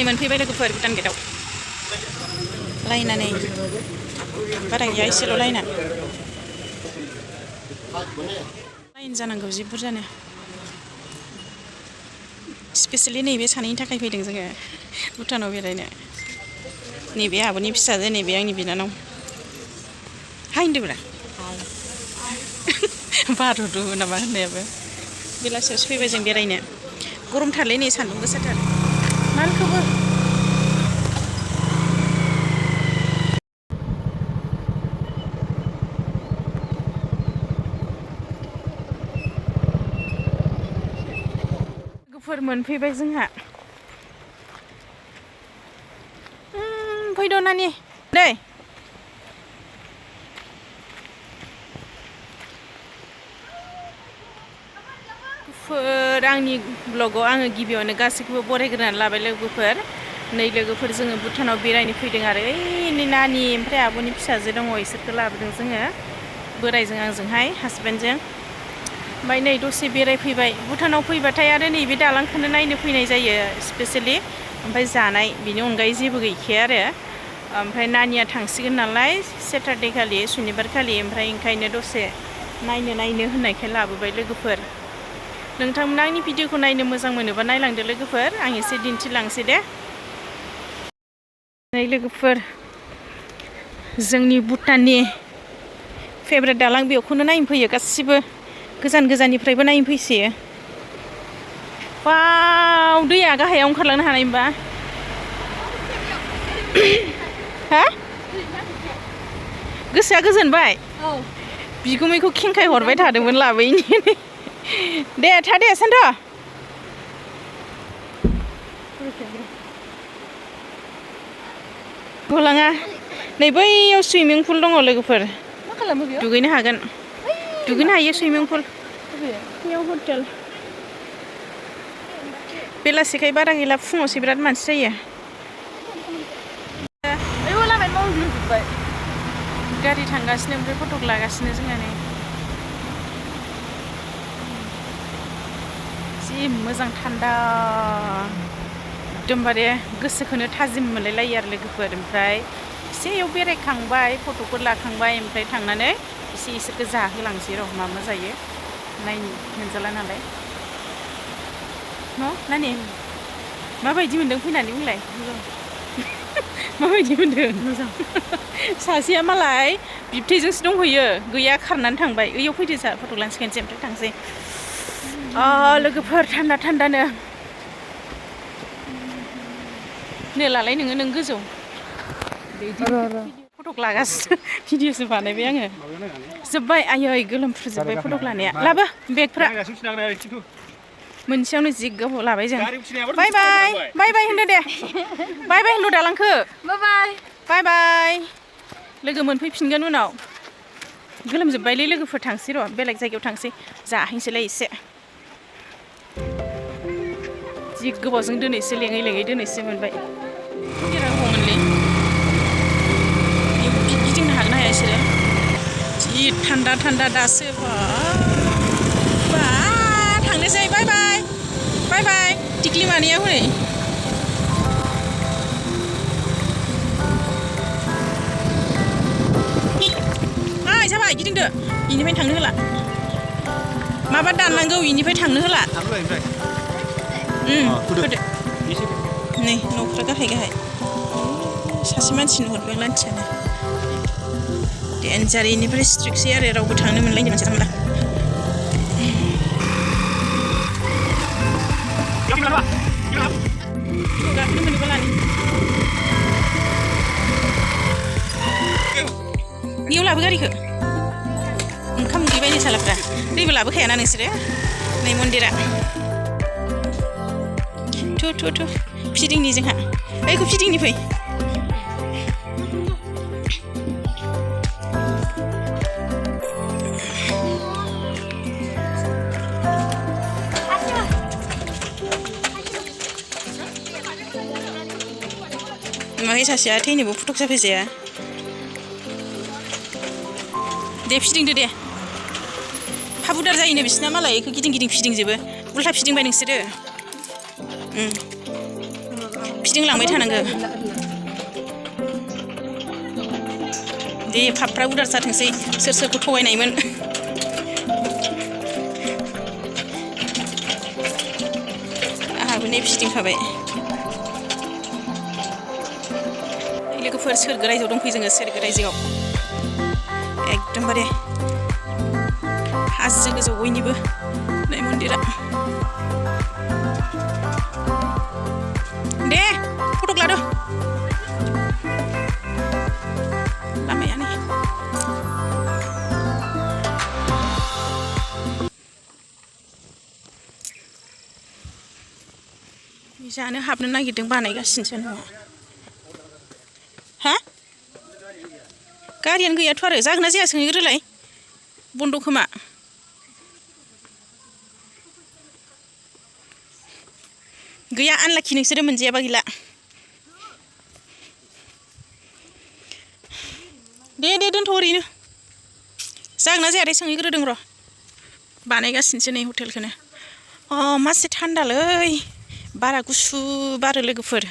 नै मोनफैबाय लोगोफोर भुटान गेटआव लायनानै बारा गैया एसेल' लायना लाइन जानांगौ जि बुरजानो स्पेसियेलि नैबे सानैनि थाखाय फैदों जोङो भुटानाव बेरायनो नैबे आब'नि फिसाजो नैबे आंनि बिनानाव हाय होनदोब्रा बार'दु नामा होननायाबो बेलासियावसो फैबाय जों बेरायनो गरमथारलै नै सान्दुं गोसाथार मालखौबो लोगोफोर मोनफैबाय जोंहा फैद' नानि दै आंनि ब्लगाव आङो गिबियावनो गासैखौबो बरायग्रोनानै लाबाय लोगोफोर नै लोगोफोर जोङो भुटानाव बेरायनो फैदों आरो ओइ नानि ओमफ्राय आब'नि फिसाजो दङ इसोरखौ लाबोदों जोङो बोरायजों आंजोंहाय हासबेन्डजों ओमफ्राय नै दसे बेरायफैबाय भुटानाव फैबाथाय आरो नैबे दालांखौनो नायनो फैनाय जायो स्पेसियेलि ओमफ्राय जानाय बेनि अनगायै जेबो गैखाया आरो ओमफ्राय नानिया थांसिगोन नालाय सेटारडे खालि सुनिबार खालि ओमफ्राय ओंखायनो दसे नायनो होननायखाय लाबोबाय लोगोफोर नोंथांमोना आंनि भिडिअखौ नायनो मोजां मोनोबा नायलांदो लोगोफोर आं एसे दिन्थिलांसै दे नै लोगोफोर जोंनि भुटाननि फेभरेट दालां बेखौनो नायनो फैयो गासिबो गोजान गोजाननिफ्रायबो नायनो फैसोयो वाव दैया गाहायाव ओंखारलांनो हानाय होनबा हा गोसोआ गोजोनबाय बिगुमैखौ खेंखाय हरबाय थादोंमोन लाबोयैनि दे था दे सान्थ' गलाङा नै बैयाव सुइमिं पुल दङ लोगोफोर दुगैनो हागोन दुगैनो हायो सुइमिं पुल बेयाव हटेल बेलासिखाय बारा गैला फुङावसो बिराद मानसि जायो गारि थांगासिनो ओमफ्राय फटक लागासिनो जोंहा नै जि मोजां थान्दा एकदमबारे गोसोखौनो थाजिम मोनलायलायो आरो लोगोफोर ओमफ्राय एसे इयाव बेरायखांबाय फट'फोर लाखांबाय ओमफ्राय थांनानै एसे इसोरखौ जाहोलांसै र' मा जायो नायनो मोनजाला नालाय न' नानि माबायदि मोन्दों फैनानै बुंलाय माबायदि मोन्दों मोजां सासेया मालाय बिबथैजोंसो दंहैयो गैया खारनानै थांबाय ओइयाव फैदो जा फट' लानोसै ओमफ्राय थांसै लोगोफोर थान्दा थान्दानो नो लालाय नों गोजौ फटक लागासिनो भिडिअसो बानायबाय आङो जोब्बाय आयै गोलोमफ्रुजोब्बाय फटक लानाया लाबो बेगफ्रा मोनसेयावनो जि गोबाव लाबाय जों बाय बाय बाय बाय होनदो दे बाय बाय होनदो दालांखो बाय बाय लोगो मोनफैफिनगोन उनाव गोलोमजोब्बायलै लोगोफोर थांसै र' बेलेग जायगायाव थांसै जाहैनोसैलाय एसे जि गोबावजों दिनैसो लेङै दिनैसो मोनबाय मोनलै गिदिंनो हागोन ना हाया बिसोरो जि थान्दा थान्दा दासो बा थांनोसै बाय बाय बाय बाय टिक्लि मानैया हनै ओइ जाबाय गिदिंदो बेनिफ्राय थांनो होला माबा दाननांगौ बेनिफ्राय थांनो होला होदो नै न'फ्रा गाहाय सासे मानसि नुहरबाय लान्थियानो डेन्जार इनिफ्राय स्ट्रिक्टसै आरो रावबो थांनो मोनलायनो मोनसे थांला गाखोनो मोनोबा लानि बेयाव लाबो गारिखौ ओंखाम उखैबाय नै सालाफ्रा दैबो लाबोखायाना नोंसोरो नै मन्दिरा थु फिदिंनि जोंहा ओइखौ फिदिंनि फै माहाय सासेया थैनोबो फटक साफायजाया दे फिदिंदो दे हाबुदार जायोनो बिसिना मालाय बेखौ गिदिं फिदिंजोबो उल्था फिदिंबाय नोंसोरो फिदिंलांबाय थानांगौ दे पापफ्रा उदार जाथोंसै सोर सोरखौ थगायनायमोन आंहाबो नै फिदिंखाबाय लोगोफोर सोरगो रायजोआव दंफैयो जोङो सोरगो रायजोआव एकदमबारे हाजो गोजौ बयनिबो नै मन्दिरा दे फटक लादो लामाया नै जानो हाबनो नागिरदों बानायगासिनोसो न'आ हा गारियानो गैयाथ' आरो जागोन ना जाया सोंहैग्रोलाय बन्द' खोमा गैया आनलाखि नोंसोरो मोनजायाबा गैला दे दोनथ' ओरैनो जागोन ना जाया दे सोंहैग्रोदों र' बानायगासिनोसो नै हटेलखौनो मासे थान्दालै बारा गुसु बारो लोगोफोर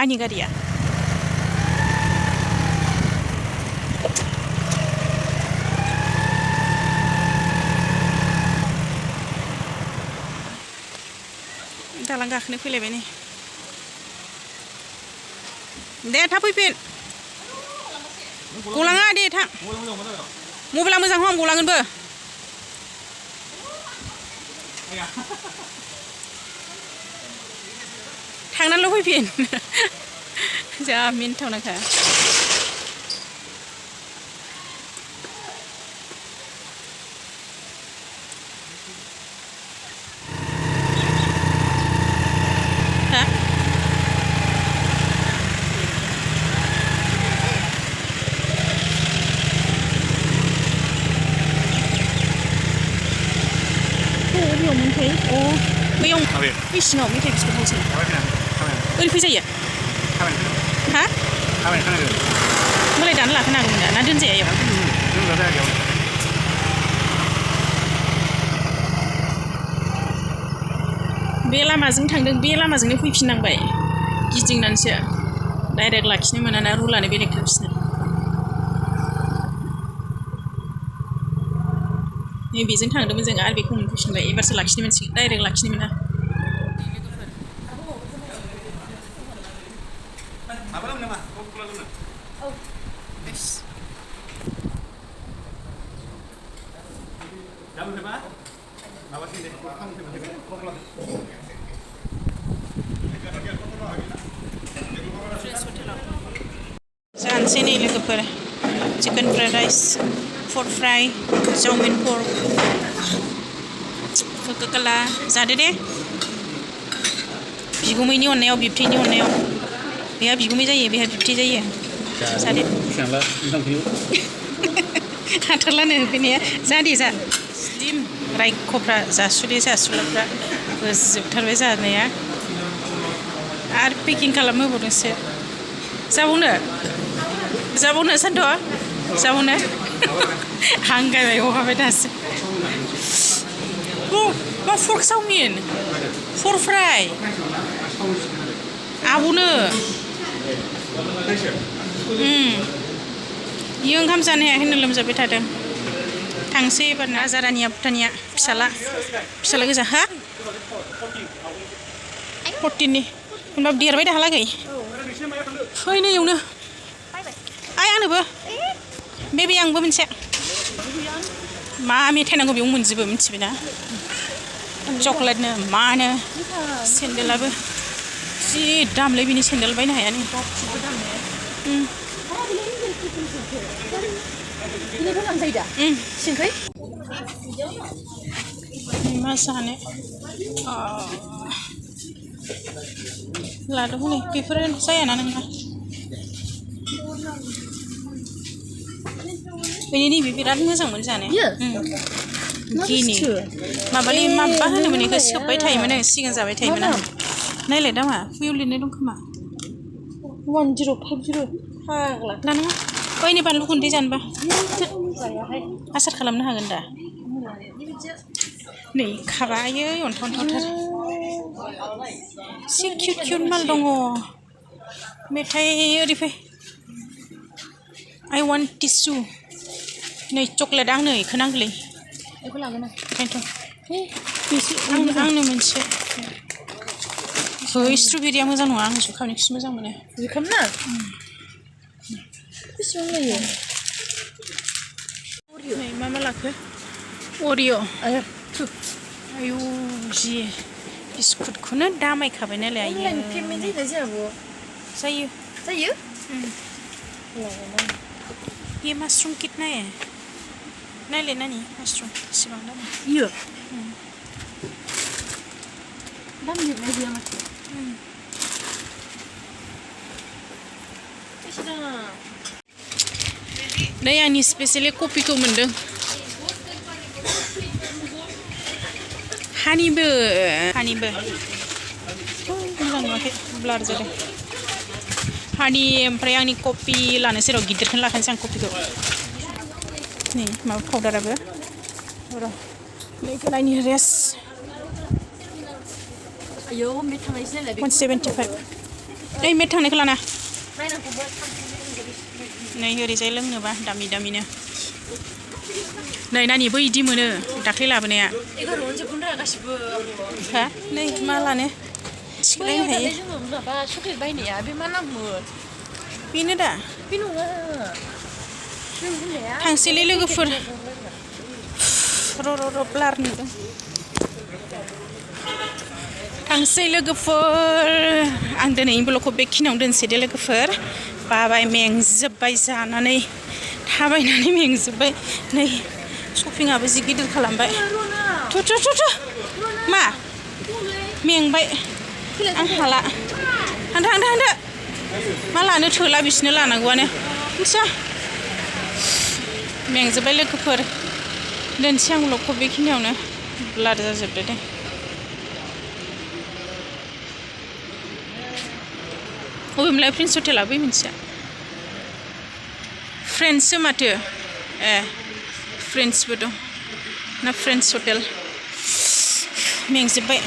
आंनि गारिया दालां गाखोनो फैलायबाय नै दे थाब फैफिन गलाङा दे थां मबाइला मोजां हम गलांगोनबो थांनानैल' फैफिन जा मिनिथावनाखा बैयाव बै सिङाव मेथाइ बिस्कुट हाउस ओरै फैजायो हा होमबालाय दानो लाखोनो हागौमोन ना दोनजाया इयाव बे लामाजों थांदों बे लामाजोंनो फैफिननांबाय गिदिंनानैसो डाइरेक्ट लाखिनो मोना ना रुलानो बेलेगखौ बिसोरनो नै बेजों थांदोंमोन जों आरो बेखौ मोनफैफिनबाय एबारसो लाखिनो मोनसिगोन डाइरेक्ट लाखिनो मोना जानोसै नै लोगोफोर चिकेन फ्राइड राइस पर्क फ्राइ चाउमिन पर्क कोका-कोला जादो दे बिगुमैनि अननायाव बिबथैनि अननायाव बेहा बिगुमै जायो बेहा बिबथै जायो जादो हाथारलानो होफैनाया जादे जा स्लिम रायख'फ्रा जासुदे जासुलाफ्रा जोबथारबाय जानाया आरो पेकिं खालामहोबावदोंसो जाबावनो सान्थ' जाबावनो हांगायबाय हगाबाय दासो मा पर्क चाउमिन पर्क फ्राइ आब'नो इयो ओंखाम जानो हायाखैनो लोमजाबाय थादों थांसै एबारना आजारानिया भुटानिया फिसाला गोजा हा 14नि होनबाबो देरबाय दाहालागै फैनो एवनो आइ आंनोबो बेबि आंबो मोनसे मा मेथाइ नांगौ बेयाव मोनजोबो मिथिबायना चकलेटनो मानो सेन्देलाबो जि दामलै बिनि सेन्देल बायनो हाया नै मा जानो लादो हनै बेफोरो जायाना नोंना नैबे बिराद मोजांमोन जानो गिनि माबालै माबा होनोमोन बेखौ सोबबाय थायोमोन सिगां जाबाय थायोमोन आं नायलाय दामा बैयाव लिरनाय दं खोमा 1050 फाग्ला लानाङा बैनि बानलु गुन्दै जानोबा आसार खालामनो हागोन दा नै खाबायो अन्थाव अन्थावथार Si cute mal dङ मेथाइ ओरै फै I want tissue नै चकलेट आंनो इखो नांगौलै बेखौ लागोन आं ओंखायनोथ' आंनो मोनसे बै स्ट्रबेरिया मोजां नङा आं जुखामनिखौसो मोजां मोनो जुखाम ना बेसेबां लायो नै मा लाखो अरिअ आयु जि बिस्कुटखौनो दामायखाबाय नालाय आयो अनलाइन पेमेन्ट जायोना जाया जायो ये मशरूम कितना है नायलाय नानि मशरूम बेसेबां दाम इयो दाम लिरनाय गैया माथो नै आंनि स्पेसियेलि कफिखौ मोनदों हानिबो मोजां नुवाखै ब्लार जादों हानि ओमफ्राय आंनि कफि लानोसै र' गिदिरखौनो लाखानोसै आं कफिखौ नै माबा पाउडाराबो र' नैखौ नायनि रेस 175 नै मेट थांनायखौ लाना नै ओरैजाय लोंनोबा दामि दामिनो नै नानि बै इदि मोनो दाख्लै लाबोनाया हा नै मा लानो थिखोलायनो हायो चकलेट बायनाया बे मा नाममोन बेनो दा बे नङा थांसैलै लोगोफोर र' ब्लार नुदों थांसै लोगोफोर आं दिनै ब्लगखौ बेखिनियावनो दोनसै दे लोगोफोर बाबाय मेंजोब्बाय जानानै थाबायनानै मेंजोब्बाय नै शपिंआबो जि गिदिर खालामबाय थु मा मेंबाय आं हाला थांदो मा लानो थोला बिसोरनो लानांगौआनो मिथिया मेंजोब्बाय लोगोफोर दोनसै आं ब्लगखौ बेखिनियावनो ब्लार जाजोबदो दे बबेमोनलाय फ्रेन्स हटेला बै मोनसेया फ्रेन्ससो माथो ए फ्रेन्सबो दं ना फ्रेन्स हटेल मेंजोब्बाय